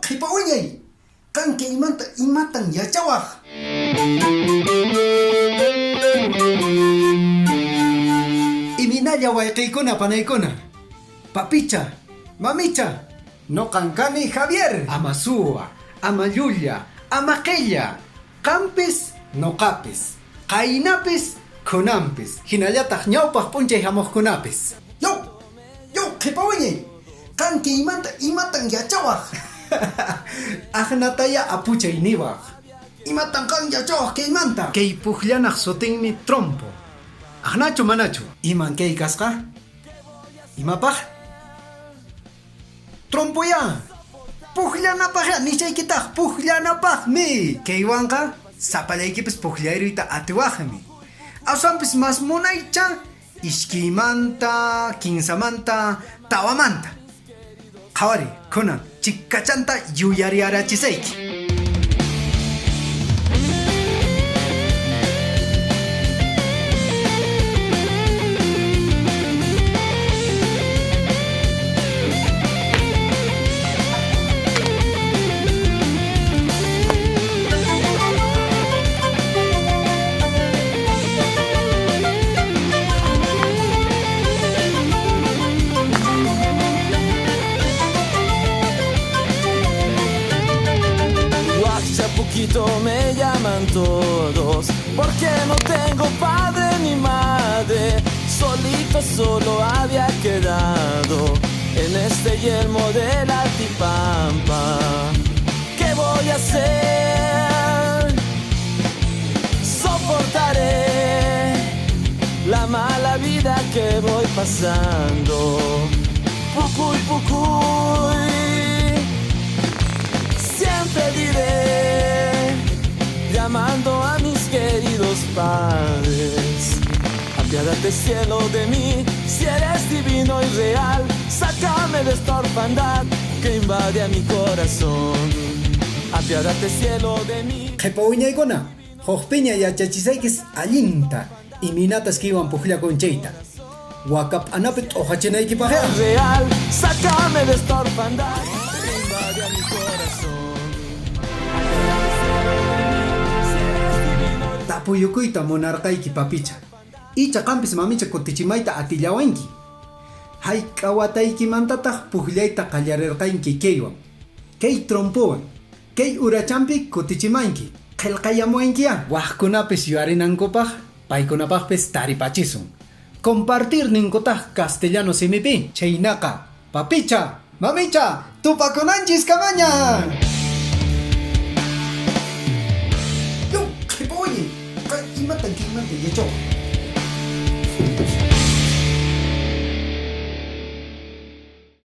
Qhipa wiñay! Qan kaymanta imatan yachawaq? Imaynalla wayqiykuna panaykuna? Papicha, mamicha, noqan kani Javier. Ama suwa, ama llulla, ama qilla, qampis, noqapis, qaynapis, khunanpis, hinallataq ñawpaq p'unchay hamuqkunapis. Yaw! Yaw, qhipa wiñay! Qan kaymanta imatan yachawaq? Aqnataya apuchay niwaq. Imatan qan yachawaq kaymanta? Kay pukllanaq sutinmi trompo. Aqnachu manachu? Iman kay kasqa? Imapaq? Trompoyá! Pukllanapaqyá nishaykitaq pukllanapaqmi! Kaywanqa sapallaykipis pukllayruyta atiwaqmi. Aswanpis mas munaycha iskaymanta, kinsamanta, tawamanta. Qhawariy, kunan chikachanta yuyariarachisayki. Wakcha Pukito me llaman todos, porque no tengo padre ni madre, solito solo había quedado en este yelmo de la Altipampa. ¿Qué voy a hacer? Soportaré la mala vida que voy pasando. Pucuy, pucuy, siempre diré, llamando a mis queridos padres. Apiádate cielo de mí, si eres divino y real, sácame de esta orfandad que invade a mi corazón. Apiádate cielo de mí. Qhipa wiñaykuna, hukpiña yachachisaykichis allinta imaynatas kaywan pukllakun chayta. Waka p'anapi t'uqachinaykipaqyá. Real, sácame de esta orfandad que invade a mi corazón. Tapuyukuyta munarqayki papicha. Icha qampis mamicha kutichimayta atillawanki. Hayk'a wataykimantataq pukllayta qallarirqanki kaywan, kay trompowan, kay urachanpi kutichimanki, qillqayamuwankiyá. Waqkunapis yuyarinankupaq paykunapaqpis taripachisun. Compartir ninkutaq castellano simipi. Chhaynaqa, papicha, mamicha, tupakunanchis kamaña! Yaw, qhipa wiñay, qan imatan kaymanta yachawaq?